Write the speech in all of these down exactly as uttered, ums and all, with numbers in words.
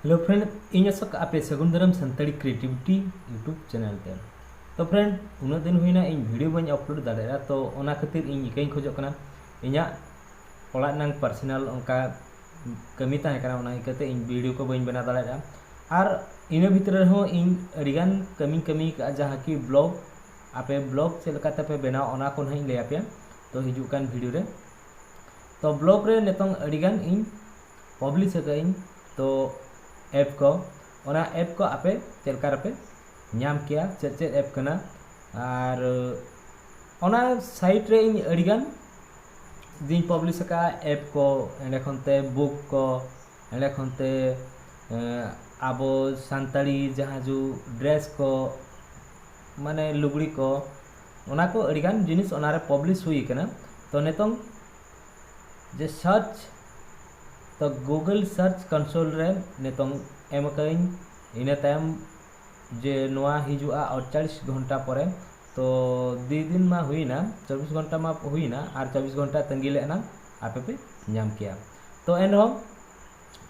Hello friend, ᱤᱧ ᱟᱥᱚᱠ ᱟᱯᱮ ᱥᱟᱹᱜᱩᱱ ᱫᱟᱨᱟᱢ ᱥᱟᱱᱛᱟᱲᱤ Creativity YouTube channel ᱛᱮ᱾ ᱛᱚ friend, ᱩᱱᱟᱹᱜ ᱫᱤᱱ ᱦᱩᱭᱱᱟ ᱤᱧ video ᱵᱟᱹᱧ upload ᱫᱟᱲᱮᱭᱟᱜᱼᱟ, ᱛᱚ ᱚᱱᱟ ᱠᱷᱟᱹᱛᱤᱨ ᱤᱧ ᱤᱠᱟᱹᱧ ᱠᱷᱚᱡᱚᱜ ᱠᱟᱱᱟ᱾ ᱤᱧᱟᱹᱜ ᱚᱲᱟᱜ ᱨᱮᱱᱟᱝ personal ᱚᱱᱠᱟ ᱠᱟᱹᱢᱤ ᱛᱟᱦᱮᱸ ᱠᱟᱱᱟ, ᱚᱱᱟ ᱤᱠᱟᱹᱛᱮ ᱤᱧ video ᱠᱚ ᱵᱟᱹᱧ ᱵᱮᱱᱟᱣ ᱫᱟᱲᱮᱭᱟᱜᱼᱟ᱾ ᱟᱨ ᱤᱱᱟᱹ ᱵᱷᱤᱛᱨᱤ ᱨᱮᱦᱚᱸ ᱤᱧ ᱟᱹᱰᱤᱜᱟᱱ ᱠᱟᱹᱢᱤᱧ ᱠᱟᱹᱢᱤ ᱠᱟᱜᱼᱟ, ᱡᱟᱦᱟᱸ ᱠᱤ blog, ᱟᱯᱮ blog ᱪᱮᱫ ᱞᱮᱠᱟᱛᱮᱯᱮ ᱵᱮᱱᱟᱣ ᱚᱱᱟ ᱠᱚ ᱱᱟᱦᱟᱜ ᱤᱧ ᱞᱟᱹᱭ ᱟᱯᱮᱭᱟ᱾ ᱛᱚ ᱦᱤᱡᱩᱜ ᱠᱟᱱ video ᱨᱮ, ᱛᱚ blog ᱨᱮ ᱱᱤᱛᱚᱝ ᱟᱹᱰᱤᱜᱟᱱ ᱤᱧ publish ᱟᱠᱟᱫᱟᱹᱧ, ᱛᱚ app ᱠᱚ, ᱚᱱᱟ app ᱠᱚ ᱟᱯᱮ ᱪᱮᱫ ᱞᱮᱠᱟ ᱨᱮᱯᱮ ᱧᱟᱢ ᱠᱮᱭᱟ, ᱪᱮᱫ ᱪᱮᱫ app ᱠᱟᱱᱟ, ᱟᱨ ᱚᱱᱟ site ᱨᱮ ᱤᱧ ᱟᱹᱰᱤᱜᱟᱱ ᱫᱤᱱ publish ᱟᱠᱟᱫᱼᱟ, app ᱠᱚ, ᱮᱸᱰᱮ ᱠᱷᱚᱱ ᱛᱮ book ᱠᱚ, ᱮᱸᱰᱮ ᱠᱷᱚᱱ ᱛᱮ ᱮᱸ, ᱟᱵᱚ ᱥᱟᱱᱛᱟᱲᱤ ᱡᱟᱦᱟᱸ ᱡᱩ dress ᱠᱚ, ᱢᱟᱱᱮ ᱞᱩᱜᱽᱲᱤ ᱠᱚ, ᱚᱱᱟ ᱠᱚ ᱟᱹᱰᱤᱜᱟᱱ ᱡᱤᱱᱤᱥ ᱚᱱᱟᱨᱮ publish ᱦᱩᱭ ᱠᱟᱱᱟ᱾ ᱛᱚ ᱱᱤᱛᱚᱝ ᱡᱮ search, ᱛᱚ Google Search Console ᱨᱮ ᱱᱤᱛᱚᱝ ᱮᱢ ᱟᱠᱟᱫᱟᱹᱧ᱾ ᱤᱱᱟᱹ ᱛᱟᱭᱚᱢ ᱡᱮ ᱱᱚᱣᱟ ᱦᱤᱡᱩᱜᱼᱟ ᱟᱴᱪᱚᱞᱞᱤᱥ ᱜᱷᱚᱱᱴᱟ ᱯᱚᱨᱮ, ᱛᱚ ᱫᱩᱭ ᱫᱤᱱ ᱢᱟ ᱦᱩᱭᱱᱟ, ᱪᱚᱵᱵᱤᱥ ᱜᱷᱚᱱᱴᱟ ᱢᱟ ᱦᱩᱭᱱᱟ, ᱟᱨ ᱪᱚᱵᱵᱤᱥ ᱜᱷᱚᱱᱴᱟ ᱛᱟᱺᱜᱤ ᱞᱮᱫ ᱮᱱᱟᱝ ᱟᱯᱮ ᱯᱮ ᱧᱟᱢ ᱠᱮᱭᱟ᱾ ᱛᱚ ᱮᱱᱨᱮᱦᱚᱸ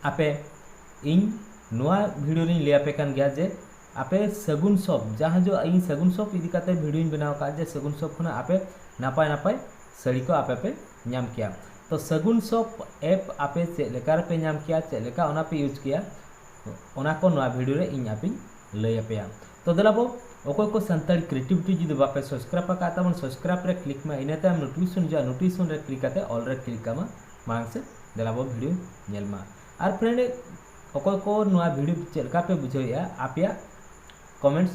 ᱟᱯᱮ, ᱤᱧ ᱱᱚᱣᱟ video ᱨᱤᱧ ᱞᱟᱹᱭ ᱟᱯᱮ ᱠᱟᱱ ᱜᱮᱭᱟ ᱡᱮ ᱟᱯᱮ ᱥᱟᱹᱜᱩᱱ shop, ᱡᱟᱦᱟᱸ ᱡᱚ ᱤᱧ ᱥᱟᱹᱜᱩᱱ shop ᱤᱫᱤ ᱠᱟᱛᱮ videoᱧ ᱵᱮᱱᱟᱣ ᱟᱠᱟᱫ, ᱡᱮ ᱥᱟᱹᱜᱩᱱ shop ᱠᱷᱚᱱᱟᱜ ᱟᱯᱮ ᱱᱟᱯᱟᱭ ᱱᱟᱯᱟᱭ ᱥᱟᱹᱲᱤ ᱠᱚ ᱟᱯᱮ ᱯᱮ ᱧᱟᱢ ᱠᱮᱭᱟ᱾ ᱛᱚ ᱥᱟᱹᱜᱩᱱ shop app ᱟᱯᱮ ᱪᱮᱫ ᱞᱮᱠᱟ ᱨᱮᱯᱮ ᱧᱟᱢ ᱠᱮᱭᱟ, ᱪᱮᱫ ᱞᱮᱠᱟ ᱚᱱᱟ ᱯᱮ use ᱠᱮᱭᱟ, ᱚᱱᱟ ᱠᱚ ᱱᱚᱣᱟ video ᱨᱮ ᱤᱧ ᱟᱯᱮᱧ ᱞᱟᱹᱭ ᱟᱯᱮᱭᱟ᱾ ᱛᱚ ᱫᱮᱞᱟ ᱵᱚ, ᱚᱠᱚᱭ ᱠᱚ ᱥᱟᱱᱛᱟᱲᱤ Creativity ᱡᱩᱫᱤ ᱵᱟᱯᱮ subscribe ᱟᱠᱟᱫ ᱛᱟᱵᱚᱱ, subscribe ᱨᱮ click ᱢᱮ, ᱤᱱᱟᱹ ᱛᱟᱭᱚᱢ notification ᱦᱤᱡᱩᱜᱼᱟ, notification ᱨᱮ click ᱠᱟᱛᱮ all ᱨᱮ click ᱠᱟᱜ ᱢᱟ, ᱢᱟᱲᱟᱝ ᱥᱮᱫ ᱫᱮᱞᱟ ᱵᱚ video ᱧᱮᱞ ᱢᱟ᱾ ᱟᱨ friend, ᱚᱠᱚᱭ ᱠᱚ ᱱᱚᱣᱟ video ᱪᱮᱫ ᱞᱮᱠᱟ ᱯᱮ ᱵᱩᱡᱷᱟᱹᱣᱮᱫᱼᱟ, ᱟᱯᱮᱭᱟᱜ comments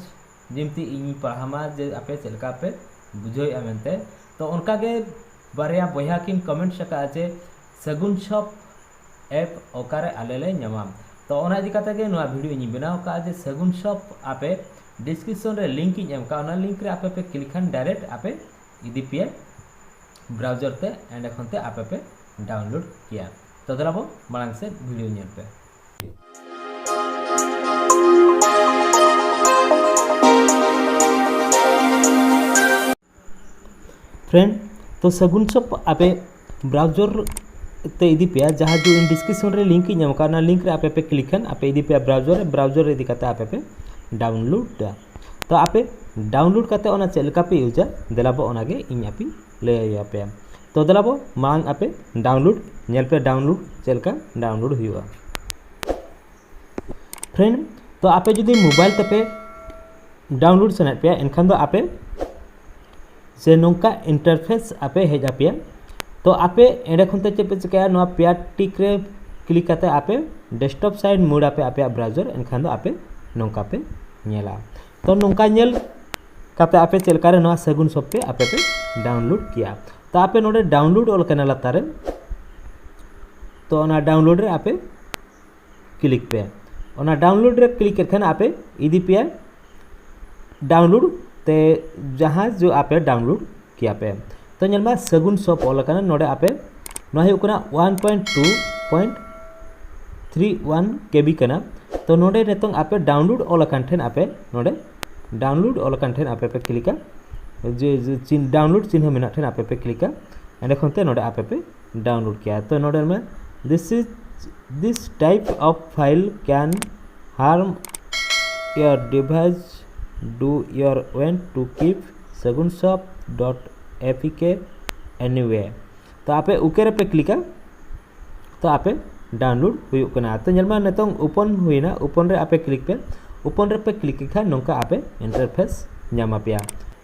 ᱡᱮᱢᱛᱤ ᱤᱧ ᱯᱟᱲᱦᱟᱣ ᱢᱟ ᱡᱮ ᱟᱯᱮ ᱪᱮᱫ ᱞᱮᱠᱟ ᱯᱮ ᱵᱩᱡᱷᱟᱹᱣᱮᱫᱼᱟ ᱢᱮᱱᱛᱮ᱾ ᱛᱚ ᱚᱱᱠᱟ ᱜᱮ ᱵᱟᱨᱭᱟ ᱵᱚᱭᱦᱟ ᱠᱤᱱ comments ᱟᱠᱟᱫᱼᱟ ᱡᱮ ᱥᱟᱹᱜᱩᱱ shop app ᱚᱠᱟᱨᱮ ᱟᱞᱮ ᱞᱮ ᱧᱟᱢᱟ᱾ ᱛᱚ ᱚᱱᱟ ᱤᱫᱤ ᱠᱟᱛᱮ ᱜᱮ ᱱᱚᱣᱟ video ᱤᱧ ᱵᱮᱱᱟᱣ ᱟᱠᱟᱫᱼᱟ ᱡᱮ ᱥᱟᱹᱜᱩᱱ shop ᱟᱯᱮ description ᱨᱮ link ᱤᱧ ᱮᱢ ᱠᱟᱜᱼᱟ, ᱚᱱᱟ link ᱨᱮ ᱟᱯᱮ ᱯᱮ click ᱠᱷᱟᱱ direct ᱟᱯᱮ ᱤᱫᱤ ᱯᱮᱭᱟ browser ᱛᱮ, ᱮᱸᱰᱮ ᱠᱷᱚᱱ ᱛᱮ ᱟᱯᱮ ᱯᱮ download ᱠᱮᱭᱟ᱾ ᱛᱚ ᱫᱮᱞᱟ ᱵᱚ ᱢᱟᱲᱟᱝ ᱥᱮᱫ video ᱧᱮᱞ ᱯᱮ᱾ Friend, ᱛᱚ ᱥᱟᱹᱜᱩᱱ shop ᱟᱯᱮ browser ᱛᱮ ᱤᱫᱤ ᱯᱮᱭᱟ, ᱡᱟᱦᱟᱸ ᱫᱚ ᱤᱧ ᱰᱤᱥᱠᱨᱤᱯᱥᱚᱱ ᱨᱮ ᱞᱤᱝᱠ ᱤᱧ ᱮᱢ ᱟᱠᱟᱫ, ᱚᱱᱟ ᱞᱤᱝᱠ ᱨᱮ ᱟᱯᱮ ᱯᱮ ᱠᱞᱤᱠ ᱠᱷᱟᱱ ᱟᱯᱮ ᱤᱫᱤ ᱯᱮᱭᱟ ᱵᱨᱟᱣᱡᱟᱨ ᱨᱮ, ᱵᱨᱟᱣᱡᱟᱨ ᱨᱮ ᱤᱫᱤ ᱠᱟᱛᱮ ᱟᱯᱮ ᱯᱮ ᱰᱟᱣᱩᱱᱞᱳᱰᱟ᱾ ᱛᱚ ᱟᱯᱮ ᱰᱟᱣᱩᱱᱞᱳᱰ ᱠᱟᱛᱮ ᱚᱱᱟ ᱪᱮᱫ ᱞᱮᱠᱟ ᱯᱮ ᱤᱭᱩᱡᱟ, ᱫᱮᱞᱟ ᱵᱚ ᱚᱱᱟ ᱜᱮ ᱤᱧ ᱟᱯᱮ ᱞᱟᱹᱭ ᱟᱯᱮᱭᱟ᱾ ᱛᱚ ᱫᱮᱞᱟ ᱵᱚ ᱢᱟᱲᱟᱝ ᱟᱯᱮ ᱰᱟᱣᱩᱱᱞᱳᱰ ᱧᱮᱞ ᱯᱮ, ᱰᱟᱣᱩᱱᱞᱳᱰ ᱪᱮᱫ ᱞᱮᱠᱟ ᱰᱟᱣᱩᱱᱞᱳᱰ ᱦᱩᱭᱩᱜᱼᱟ᱾ ᱯᱷᱨᱮᱱᱰ, ᱛᱚ ᱟᱯᱮ ᱡᱩᱫᱤ ᱢᱳᱵᱟᱭᱤᱞ ᱛᱮᱯᱮ ᱰᱟᱣᱩᱱᱞᱳᱰ ᱥᱟᱱᱟᱭᱮᱫ ᱯᱮᱭᱟ, ᱮᱱᱠᱷᱟᱱ ᱫᱚ ᱟᱯᱮ ᱥᱮ ᱱᱚᱝᱠᱟ ᱤᱱᱴᱟᱨᱯᱷᱮᱥ ᱟᱯᱮ ᱦᱮᱡ ᱟᱯᱮᱭᱟ᱾ ᱛᱚ ᱟᱯᱮ ᱮᱸᱰᱮ ᱠᱷᱚᱱ ᱛᱮ ᱪᱮᱫ ᱯᱮ ᱪᱤᱠᱟᱹᱭᱟ, ᱱᱚᱣᱟ ᱯᱮᱭᱟ ᱴᱤᱠ ᱨᱮ ᱠᱞᱤᱠ ᱠᱟᱛᱮ ᱟᱯᱮ ᱰᱮᱥᱠᱴᱚᱯ ᱥᱟᱭᱤᱰ ᱢᱳᱰ ᱟᱯᱮ ᱟᱯᱮᱭᱟᱜ ᱵᱨᱟᱣᱡᱟᱨ, ᱮᱱᱠᱷᱟᱱ ᱫᱚ ᱟᱯᱮ ᱱᱚᱝᱠᱟ ᱯᱮ ᱧᱮᱞᱟ᱾ ᱛᱚ ᱱᱚᱝᱠᱟ ᱧᱮᱞ ᱠᱟᱛᱮ ᱟᱯᱮ ᱪᱮᱫ ᱞᱮᱠᱟ ᱨᱮ ᱱᱚᱣᱟ ᱥᱟᱹᱜᱩᱱ ᱥᱚᱯ ᱯᱮ ᱟᱯᱮ ᱯᱮ ᱰᱟᱣᱩᱱᱞᱳᱰ ᱠᱮᱭᱟ᱾ ᱛᱚ ᱟᱯᱮ ᱱᱚᱰᱮ ᱰᱟᱣᱩᱱᱞᱳᱰ ᱚᱞ ᱠᱟᱱᱟ ᱞᱟᱛᱟᱨ ᱨᱮ, ᱛᱚ ᱚᱱᱟ ᱰᱟᱣᱩᱱᱞᱳᱰ ᱨᱮ ᱟᱯᱮ ᱠᱞᱤᱠ ᱯᱮ᱾ ᱚᱱᱟ ᱰᱟᱣᱩᱱᱞᱳᱰ ᱨᱮ ᱠᱞᱤᱠ ᱠᱮᱫ ᱠᱷᱟᱱ ᱟᱯᱮ ᱤᱫᱤ ᱯᱮᱭᱟ ᱰᱟᱣᱩᱱᱞᱳᱰ ᱛᱮ, ᱡᱟᱦᱟᱸ ᱡᱚ ᱟᱯᱮ ᱰᱟᱣᱩᱱᱞᱳᱰ ᱠᱮᱭᱟ ᱯᱮ᱾ ᱛᱚ ᱧᱮᱞ ᱢᱮ ᱥᱟᱹᱜᱩᱱ ᱥᱚᱯ ᱚᱞ ᱟᱠᱟᱱᱟ ᱱᱚᱰᱮ, ᱟᱯᱮ ᱱᱚᱣᱟ ᱦᱩᱭᱩᱜ ᱠᱟᱱᱟ one point two point three one KB ᱠᱟᱱᱟ᱾ ᱛᱚ ᱱᱚᱰᱮ ᱱᱤᱛᱚᱝ ᱟᱯᱮ ᱰᱟᱣᱩᱱᱞᱳᱰ ᱚᱞ ᱟᱠᱟᱱ ᱴᱷᱮᱱ ᱟᱯᱮ ᱱᱚᱰᱮ ᱰᱟᱣᱩᱱᱞᱳᱰ ᱚᱞ ᱟᱠᱟᱱ ᱴᱷᱮᱱ ᱟᱯᱮ ᱯᱮ ᱠᱞᱤᱠᱟ, ᱡᱮ ᱡᱮ ᱪᱤᱱ ᱰᱟᱣᱩᱱᱞᱳᱰ ᱪᱤᱱᱦᱟᱹ ᱢᱮᱱᱟᱜ ᱴᱷᱮᱱ ᱟᱯᱮ ᱯᱮ ᱠᱞᱤᱠᱟ, ᱮᱸᱰᱮ ᱠᱷᱚᱱ ᱛᱮ ᱱᱚᱰᱮ ᱟᱯᱮ ᱯᱮ ᱰᱟᱣᱩᱱᱞᱳᱰ ᱠᱮᱭᱟ᱾ ᱛᱚ ᱱᱚᱰᱮ ᱢᱮ, this is, this type of file can harm your device, do your want to keep sagunsop dot apk anyway. ᱛᱚ ᱟᱯᱮ ᱳᱠᱮ ᱨᱮᱯᱮ ᱠᱞᱤᱠᱟ, ᱛᱚ ᱟᱯᱮ ᱰᱟᱣᱩᱱᱞᱳᱰ ᱦᱩᱭᱩᱜ ᱠᱟᱱᱟ᱾ ᱛᱚ ᱧᱮᱞ ᱢᱮ ᱱᱤᱛᱚᱝ ᱳᱯᱮᱱ ᱦᱩᱭᱱᱟ, ᱳᱯᱮᱱ ᱨᱮ ᱟᱯᱮ ᱠᱞᱤᱠ ᱯᱮ᱾ ᱳᱯᱮᱱ ᱨᱮᱯᱮ ᱠᱞᱤᱠ ᱞᱮᱠᱷᱟᱱ ᱱᱚᱝᱠᱟ ᱟᱯᱮ ᱤᱱᱴᱟᱨᱯᱷᱮᱥ ᱧᱟᱢ ᱟᱯᱮᱭᱟ᱾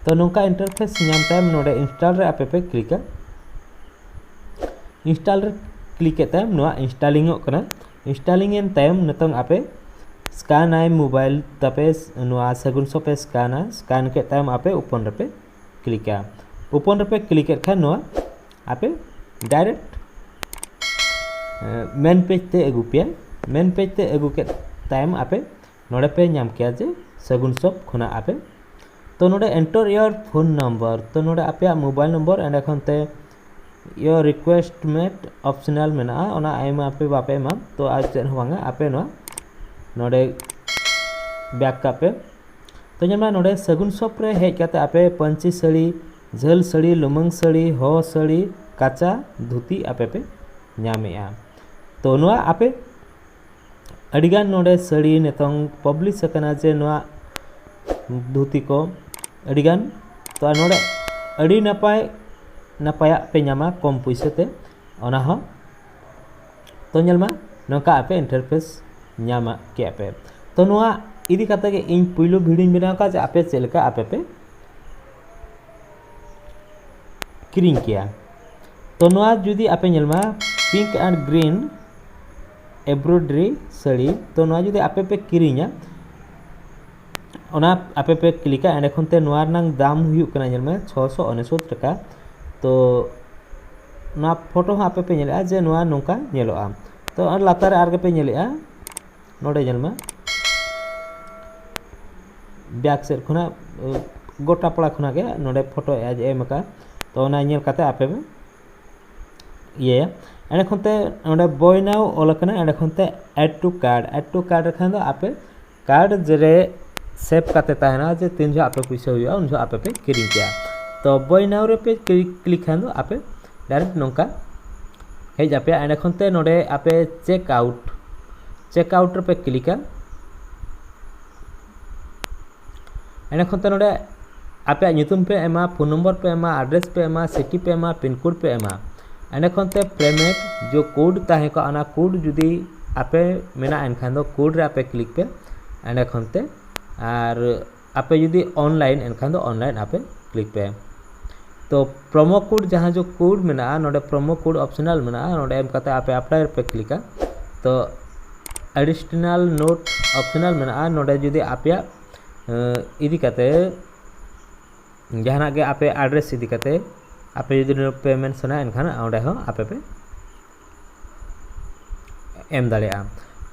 ᱛᱚ ᱱᱚᱝᱠᱟ ᱤᱱᱴᱟᱨᱯᱷᱮᱥ ᱧᱟᱢ ᱛᱟᱭᱚᱢ ᱱᱚᱰᱮ ᱤᱱᱥᱴᱚᱞ ᱨᱮ ᱟᱯᱮ ᱯᱮ ᱠᱞᱤᱠᱟ᱾ ᱤᱱᱥᱴᱚᱞ ᱨᱮ ᱠᱞᱤᱠ ᱠᱮᱫ ᱛᱟᱭᱚᱢ ᱱᱚᱣᱟ ᱤᱱᱥᱴᱚᱞᱤᱝ ᱚᱜ ᱠᱟᱱᱟ᱾ ᱤᱱᱥᱴᱚᱞᱤᱝ ᱮᱱ ᱛᱟᱭᱚᱢ ᱱᱤᱛᱚᱝ ᱟᱯᱮ ᱥᱠᱟᱱ ᱟᱭ ᱢᱳᱵᱟᱭᱤᱞ ᱛᱟᱯᱮ, ᱱᱚᱣᱟ ᱥᱟᱹᱜᱩᱱ ᱥᱚᱯ ᱮ ᱥᱠᱟᱱᱟ᱾ ᱥᱠᱟᱱ ᱠᱮᱫ ᱛᱟᱭᱚᱢ ᱟᱯᱮ ᱳᱯᱮᱱ ᱨᱮᱯᱮ ᱠᱞᱤᱠᱟ᱾ ᱳᱯᱮᱱ ᱨᱮᱯᱮ ᱠᱞᱤᱠ ᱠᱮᱫ ᱠᱷᱟᱱ ᱱᱚᱣᱟ ᱟᱯᱮ ᱰᱟᱭᱨᱮᱠᱴ ᱢᱮᱱ ᱯᱮᱡᱽ ᱛᱮ ᱟᱹᱜᱩ ᱯᱮᱭᱟ᱾ ᱢᱮᱱ ᱯᱮᱡᱽ ᱛᱮ ᱟᱹᱜᱩ ᱠᱮᱫ ᱛᱟᱭᱚᱢ ᱟᱯᱮ ᱱᱚᱰᱮ ᱯᱮ ᱧᱟᱢ ᱠᱮᱭᱟ ᱡᱮ ᱥᱟᱹᱜᱩᱱ ᱥᱚᱯ ᱠᱷᱚᱱᱟᱜ ᱟᱯᱮ, ᱛᱚ ᱱᱚᱰᱮ enter your phone number, ᱛᱚ ᱱᱚᱰᱮ ᱟᱯᱮᱭᱟᱜ ᱢᱳᱵᱟᱭᱤᱞ ᱱᱚᱢᱵᱚᱨ, ᱮᱸᱰᱮ ᱠᱷᱚᱱ ᱛᱮ your request made optional ᱢᱮᱱᱟᱜᱼᱟ, ᱚᱱᱟ ᱮᱢ ᱟᱯᱮ ᱵᱟᱯᱮ ᱮᱢᱟ, ᱛᱚ ᱟᱨ ᱪᱮᱫ ᱦᱚᱸ ᱵᱟᱝᱟ, ᱟᱯᱮ ᱱᱚᱣᱟ ᱱᱚᱰᱮ ᱵᱮᱠ ᱠᱟᱜ ᱯᱮ᱾ ᱛᱚ ᱧᱮᱞ ᱢᱮ ᱱᱚᱰᱮ ᱥᱟᱹᱜᱩᱱ ᱥᱚᱯ ᱨᱮ ᱦᱮᱡ ᱠᱟᱛᱮ ᱟᱯᱮ ᱯᱟᱹᱧᱪᱤ ᱥᱟᱹᱲᱤ, ᱡᱷᱟᱹᱞ ᱥᱟᱹᱲᱤ, ᱞᱩᱢᱟᱹᱝ ᱥᱟᱹᱲᱤ, ᱦᱚ ᱥᱟᱹᱲᱤ, ᱠᱟᱪᱟ ᱫᱷᱩᱛᱤ ᱟᱯᱮ ᱯᱮ ᱧᱟᱢᱮᱜᱼᱟ᱾ ᱛᱚ ᱱᱚᱣᱟ ᱟᱯᱮ ᱟᱹᱰᱤᱜᱟᱱ ᱱᱚᱰᱮ ᱥᱟᱹᱲᱤ ᱱᱤᱛᱚᱝ ᱯᱟᱵᱽᱞᱤᱥ ᱟᱠᱟᱱᱟ ᱡᱮ ᱱᱚᱣᱟ ᱫᱷᱩᱛᱤ ᱠᱚ ᱟᱹᱰᱤᱜᱟᱱ, ᱛᱚ ᱱᱚᱰᱮ ᱟᱹᱰᱤ ᱱᱟᱯᱟᱭ ᱱᱟᱯᱟᱭᱟᱜ ᱯᱮ ᱧᱟᱢᱟ ᱠᱚᱢ ᱯᱩᱭᱥᱟᱹ ᱛᱮ᱾ ᱚᱱᱟ ᱦᱚᱸ ᱛᱚ ᱧᱮᱞ ᱢᱟ, ᱱᱚᱝᱠᱟ ᱟᱯᱮ ᱤᱱᱴᱟᱨᱯᱷᱮᱥ ᱧᱟᱢᱟ ᱠᱮᱜᱼᱟ ᱯᱮ᱾ ᱛᱚ ᱱᱚᱣᱟ ᱤᱫᱤ ᱠᱟᱛᱮ ᱜᱮ ᱤᱧ ᱯᱩᱭᱞᱩ ᱵᱷᱤᱰᱤᱭᱳᱧ ᱵᱮᱱᱟᱣ ᱟᱠᱟᱫ ᱡᱮ ᱟᱯᱮ ᱪᱮᱫ ᱞᱮᱠᱟ ᱟᱯᱮ ᱯᱮ ᱠᱤᱨᱤᱧ ᱠᱮᱭᱟ᱾ ᱛᱚ ᱱᱚᱣᱟ ᱡᱩᱫᱤ ᱟᱯᱮ ᱧᱮᱞ ᱢᱟ, pink and green embroidery ᱥᱟᱹᱲᱤ, ᱛᱚ ᱱᱚᱣᱟ ᱡᱩᱫᱤ ᱟᱯᱮ ᱯᱮ ᱠᱤᱨᱤᱧᱟ, ᱚᱱᱟ ᱟᱯᱮ ᱯᱮ ᱠᱞᱤᱠᱟ, ᱮᱸᱰᱮ ᱠᱷᱚᱱ ᱛᱮ ᱱᱚᱣᱟ ᱨᱮᱱᱟᱝ ᱫᱟᱢ ᱦᱩᱭᱩᱜ ᱠᱟᱱᱟ, ᱧᱮᱞ ᱢᱮ, ᱪᱷᱚᱥᱚ ᱩᱱᱤᱥᱚᱛ ᱴᱟᱠᱟ᱾ ᱛᱚ ᱱᱚᱣᱟ ᱯᱷᱳᱴᱳ ᱦᱚᱸ ᱟᱯᱮ ᱯᱮ ᱧᱮᱞᱮᱜᱼᱟ ᱡᱮ ᱱᱚᱣᱟ ᱱᱚᱝᱠᱟ ᱧᱮᱞᱚᱜᱼᱟ᱾ ᱛᱚ ᱟᱨ ᱞᱟᱛᱟᱨ ᱨᱮ ᱟᱨ ᱜᱮᱯᱮ ᱧᱮᱞᱮᱜᱼᱟ, ᱱᱚᱰᱮ ᱧᱮᱞ ᱢᱮ, ᱵᱮᱠ ᱥᱮᱫ ᱠᱷᱚᱱᱟᱜ, ᱜᱚᱴᱟ ᱯᱟᱲᱟ ᱠᱷᱚᱱᱟᱜ ᱜᱮ ᱱᱚᱰᱮ ᱯᱷᱳᱴᱳ ᱮᱢ ᱟᱠᱟᱫᱼᱟ᱾ ᱛᱚ ᱚᱱᱟ ᱧᱮᱞ ᱠᱟᱛᱮ ᱟᱯᱮ ᱯᱮ ᱤᱭᱟᱹᱭᱟ᱾ ᱮᱸᱰᱮ ᱠᱷᱚᱱ ᱛᱮ ᱚᱸᱰᱮ buy now ᱚᱞ ᱟᱠᱟᱱᱟ, ᱮᱸᱰᱮ ᱠᱷᱚᱱ ᱛᱮ add to cart, add to cart ᱨᱮ ᱠᱷᱟᱱ ᱫᱚ ᱟᱯᱮ ᱠᱟᱨᱰ ᱨᱮ ᱥᱮᱵᱷ ᱠᱟᱛᱮ ᱛᱟᱦᱮᱱᱟ ᱡᱮ ᱛᱤᱱ ᱡᱚᱦᱚᱜ ᱟᱯᱮ ᱯᱩᱭᱥᱟᱹ ᱦᱩᱭᱩᱜᱼᱟ ᱩᱱ ᱡᱚᱦᱚᱜ ᱟᱯᱮ ᱯᱮ ᱠᱤᱨᱤᱧ ᱠᱮᱭᱟ᱾ ᱛᱚ buy now ᱨᱮ ᱯᱮ ᱠᱞᱤᱠ ᱠᱷᱟᱱ ᱫᱚ ᱟᱯᱮ ᱰᱟᱭᱨᱮᱠᱴ ᱱᱚᱝᱠᱟ ᱦᱮᱡ ᱟᱯᱮᱭᱟ᱾ ᱮᱸᱰᱮ ᱠᱷᱚᱱ ᱛᱮ ᱱᱚᱰᱮ ᱟᱯᱮ ᱪᱮᱠ ᱟᱣᱩᱴ, ᱪᱮᱠ ᱟᱣᱩᱴ ᱨᱮᱯᱮ ᱠᱞᱤᱠᱟ᱾ ᱮᱸᱰᱮ ᱠᱷᱚᱱ ᱛᱮ ᱱᱚᱰᱮ ᱟᱯᱮᱭᱟᱜ ᱧᱩᱛᱩᱢ ᱯᱮ ᱮᱢᱟ, ᱯᱷᱳᱱ ᱱᱚᱢᱵᱚᱨ ᱯᱮ ᱮᱢᱟ, ᱟᱰᱨᱮᱥ ᱯᱮ ᱮᱢᱟ, ᱥᱤᱴᱤ ᱯᱮ ᱮᱢᱟ, ᱯᱤᱱ ᱠᱳᱰ ᱯᱮ ᱮᱢᱟ᱾ ᱮᱸᱰᱮ ᱠᱷᱚᱱ ᱛᱮ ᱯᱮᱢᱮᱱᱴ ᱡᱚ ᱠᱳᱰ ᱛᱟᱦᱮᱸ ᱠᱚᱜᱼᱟ, ᱚᱱᱟ ᱠᱳᱰ ᱡᱩᱫᱤ ᱟᱯᱮ ᱢᱮᱱᱟᱜᱼᱟ ᱮᱱᱠᱷᱟᱱ ᱫᱚ ᱠᱳᱰ ᱨᱮ ᱟᱯᱮ ᱠᱞᱤᱠ ᱯᱮ᱾ ᱮᱸᱰᱮ ᱠᱷᱚᱱ ᱛᱮ ᱟᱨ ᱟᱯᱮ ᱡᱩᱫᱤ ᱚᱱᱞᱟᱭᱤᱱ ᱮᱱᱠᱷᱟᱱ ᱫᱚ ᱚᱱᱞᱟᱭᱤᱱ ᱟᱯᱮ ᱠᱞᱤᱠ ᱯᱮ᱾ ᱛᱚ ᱯᱨᱳᱢᱳ ᱠᱳᱰ, ᱡᱟᱦᱟᱸ ᱡᱚ ᱠᱳᱰ ᱢᱮᱱᱟᱜᱼᱟ, ᱱᱚᱰᱮ ᱯᱨᱳᱢᱳ ᱠᱳᱰ ᱚᱯᱥᱚᱱᱟᱞ ᱢᱮᱱᱟᱜᱼᱟ, ᱱᱚᱰᱮ ᱮᱢ ᱠᱟᱛᱮ ᱟᱯᱮ ᱮᱯᱞᱟᱭ ᱨᱮᱯᱮ ᱠᱞᱤᱠᱟ᱾ ᱛᱚ ᱮᱰᱤᱥᱚᱱᱟᱞ ᱱᱳᱴ ᱚᱯᱥᱚᱱᱟᱞ ᱢᱮᱱᱟᱜᱼᱟ, ᱱᱚᱰᱮ ᱡᱩᱫᱤ ᱟᱯᱮᱭᱟᱜ ᱤᱫᱤ ᱠᱟᱛᱮ ᱡᱟᱦᱟᱱᱟᱜ ᱜᱮ ᱟᱯᱮ ᱟᱰᱨᱮᱥ ᱤᱫᱤ ᱠᱟᱛᱮ ᱟᱯᱮ ᱡᱩᱫᱤ ᱯᱮ ᱢᱮᱱᱥᱚᱱᱟ ᱮᱱᱠᱷᱟᱱ ᱚᱸᱰᱮ ᱦᱚᱸ ᱟᱯᱮ ᱯᱮ ᱮᱢ ᱫᱟᱲᱮᱭᱟᱜᱼᱟ᱾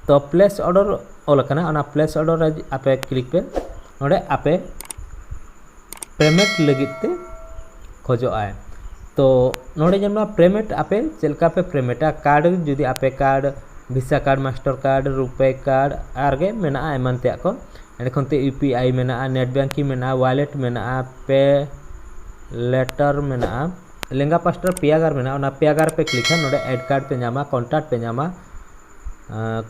ᱛᱚ ᱯᱞᱮᱥ ᱚᱰᱟᱨ ᱚᱞ ᱟᱠᱟᱱᱟ, ᱚᱱᱟ ᱯᱞᱮᱥ ᱚᱰᱟᱨ ᱨᱮ ᱟᱯᱮ ᱠᱞᱤᱠ ᱯᱮ᱾ ᱱᱚᱰᱮ ᱟᱯᱮ ᱯᱮᱢᱮᱱᱴ ᱞᱟᱹᱜᱤᱫ ᱛᱮ ᱠᱷᱚᱡᱚᱜ ᱟᱭ᱾ ᱛᱚ ᱱᱚᱰᱮ ᱧᱮᱞ ᱢᱮ ᱯᱮᱢᱮᱱᱴ ᱟᱯᱮ ᱪᱮᱫ ᱞᱮᱠᱟ ᱯᱮ ᱯᱮᱢᱮᱱᱴᱟ, ᱠᱟᱨᱰ ᱡᱩᱫᱤ ᱟᱯᱮ card, Visa card, Master card, RuPay card ᱟᱨ ᱜᱮ ᱢᱮᱱᱟᱜᱼᱟ ᱮᱢᱟᱱ ᱛᱮᱭᱟᱜ ᱠᱚ᱾ ᱮᱸᱰᱮ ᱠᱷᱚᱱ ᱛᱮ ᱤᱭᱩ ᱯᱤ ᱟᱭ ᱢᱮᱱᱟᱜᱼᱟ, ᱱᱮᱴ ᱵᱮᱝᱠᱤᱝ ᱢᱮᱱᱟᱜᱼᱟ, ᱣᱟᱞᱮᱴ ᱢᱮᱱᱟᱜᱼᱟ, ᱯᱮ ᱞᱮᱴᱟᱨ ᱢᱮᱱᱟᱜᱼᱟ, ᱞᱮᱸᱜᱟ ᱯᱟᱥᱴᱟ ᱨᱮ ᱯᱮᱭᱟ ᱜᱟᱨ ᱢᱮᱱᱟᱜᱼᱟ, ᱚᱱᱟ ᱯᱮᱭᱟ ᱜᱟᱨ ᱯᱮ ᱠᱞᱤᱠᱟ, ᱱᱚᱰᱮ ᱮᱰ ᱠᱟᱨᱰ ᱯᱮ ᱧᱟᱢᱟ, ᱠᱚᱱᱴᱟᱠᱴ ᱯᱮ ᱧᱟᱢᱟ,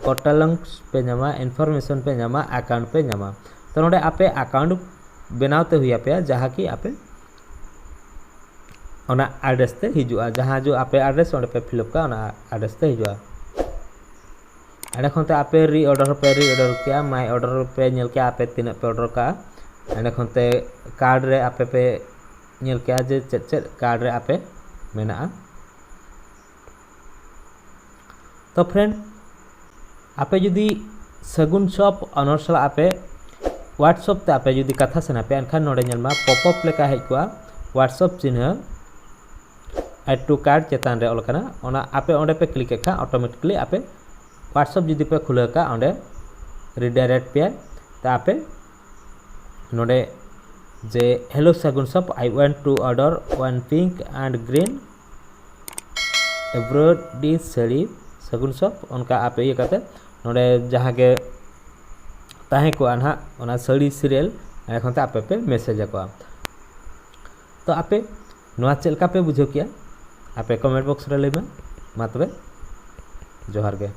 ᱠᱚᱴᱟᱞᱚᱝᱥ ᱯᱮ ᱧᱟᱢᱟ, ᱤᱱᱯᱷᱚᱨᱢᱮᱥᱚᱱ ᱯᱮ ᱧᱟᱢᱟ, ᱟᱠᱟᱣᱩᱱᱴ ᱯᱮ ᱧᱟᱢᱟ᱾ ᱛᱚ ᱱᱚᱰᱮ ᱟᱯᱮ ᱟᱠᱟᱣᱩᱱᱴ ᱵᱮᱱᱟᱣ ᱛᱮ ᱦᱩᱭ ᱟᱯᱮᱭᱟ, ᱡᱟᱦᱟᱸ ᱠᱤ ᱟᱯᱮ ᱚᱱᱟ ᱟᱰᱨᱮᱥ ᱛᱮ ᱦᱤᱡᱩᱜᱼᱟ, ᱡᱟᱦᱟᱸ ᱡᱚ ᱟᱯᱮ ᱟᱰᱨᱮᱥ ᱚᱸᱰᱮ ᱯᱮ ᱯᱷᱤᱞᱟᱯ ᱠᱟᱜᱼᱟ, ᱚᱱᱟ ᱟᱰᱨᱮᱥ ᱛᱮ ᱦᱤᱡᱩᱜᱼᱟ᱾ ᱚᱸᱰᱮ ᱠᱷᱚᱱ ᱛᱮ ᱟᱯᱮ ᱨᱤ ᱚᱰᱟᱨ ᱦᱚᱸᱯᱮ ᱨᱤ ᱚᱰᱟᱨ ᱠᱮᱜᱼᱟ, ᱢᱟᱭ ᱚᱰᱟᱨ ᱯᱮ ᱧᱮᱞ ᱠᱮᱜᱼᱟ ᱟᱯᱮ ᱛᱤᱱᱟᱹᱜ ᱯᱮ ᱚᱰᱟᱨ ᱠᱟᱜᱼᱟ᱾ ᱚᱸᱰᱮ ᱠᱷᱚᱱ ᱛᱮ ᱠᱟᱨᱰ ᱨᱮ ᱟᱯᱮ ᱯᱮ ᱧᱮᱞ ᱠᱮᱜᱼᱟ ᱡᱮ ᱪᱮᱫ ᱪᱮᱫ ᱠᱟᱨᱰ ᱨᱮ ᱟᱯᱮ ᱢᱮᱱᱟᱜᱼᱟ᱾ ᱛᱚ ᱯᱷᱨᱮᱱᱰ, ᱟᱯᱮ ᱡᱩᱫᱤ ᱥᱟᱹᱜᱩᱱ ᱥᱚᱯ ᱚᱱᱚᱨ ᱥᱟᱞᱟᱜ ᱟᱯᱮ WhatsApp ᱛᱮ ᱟᱯᱮ ᱡᱩᱫᱤ ᱠᱟᱛᱷᱟ ᱥᱟᱱᱟ ᱯᱮᱭᱟ, ᱮᱱᱠᱷᱟᱱ ᱱᱚᱰᱮ ᱧᱮᱞ ᱢᱟ ᱯᱚᱯ ᱟᱯ ᱞᱮᱠᱟ ᱦᱮᱡ ᱠᱚᱜᱼᱟ, WhatsApp ᱪᱤᱱᱦᱟᱹ add to cart ᱪᱮᱛᱟᱱ ᱨᱮ ᱚᱞ ᱟᱠᱟᱱᱟ, ᱚᱱᱟ ᱟᱯᱮ ᱚᱸᱰᱮ ᱯᱮ ᱠᱞᱤᱠ ᱮᱫ ᱠᱷᱟᱱ ᱚᱴᱳᱢᱮᱴᱤᱠᱞᱤ ᱟᱯᱮ WhatsApp ᱡᱩᱫᱤ ᱯᱮ ᱠᱷᱩᱞᱟᱹᱣ ᱠᱟᱜ, ᱚᱸᱰᱮ ᱨᱤᱰᱟᱭᱨᱮᱠᱴ ᱯᱮᱭᱟᱭ᱾ ᱛᱟ ᱟᱯᱮ ᱱᱚᱰᱮ ᱡᱮ, "Hello ᱥᱟᱹᱜᱩᱱ ᱥᱚᱯ, I want to order one pink and green embroidery ᱥᱟᱹᱲᱤ ᱥᱟᱹᱜᱩᱱ ᱥᱚᱯ", ᱚᱱᱠᱟ ᱟᱯᱮ ᱤᱭᱟᱹ ᱠᱟᱛᱮ ᱱᱚᱰᱮ ᱡᱟᱦᱟᱸ ᱜᱮ ᱛᱟᱦᱮᱸ ᱠᱚᱜᱼᱟ ᱱᱟᱦᱟᱜ ᱚᱱᱟ ᱥᱟᱹᱲᱤ ᱥᱤᱨᱤᱭᱟᱞ, ᱚᱸᱰᱮ ᱠᱷᱚᱱ ᱛᱮ ᱟᱯᱮ ᱯᱮ ᱢᱮᱥᱮᱡᱽ ᱟᱠᱚᱣᱟ᱾ ᱛᱚ ᱟᱯᱮ ᱱᱚᱣᱟ ᱪᱮᱫ ᱞᱮᱠᱟ ᱯᱮ ᱵᱩᱡᱷᱟᱹᱣ ᱠᱮᱜᱼᱟ? ᱟᱯᱮ ᱠᱚᱢᱮᱱᱴ ᱵᱚᱠᱥ ᱨᱮ ᱞᱟᱹᱭ ᱢᱮ᱾ ᱢᱟ ᱛᱚᱵᱮ, ᱡᱚᱦᱟᱨ ᱜᱮ᱾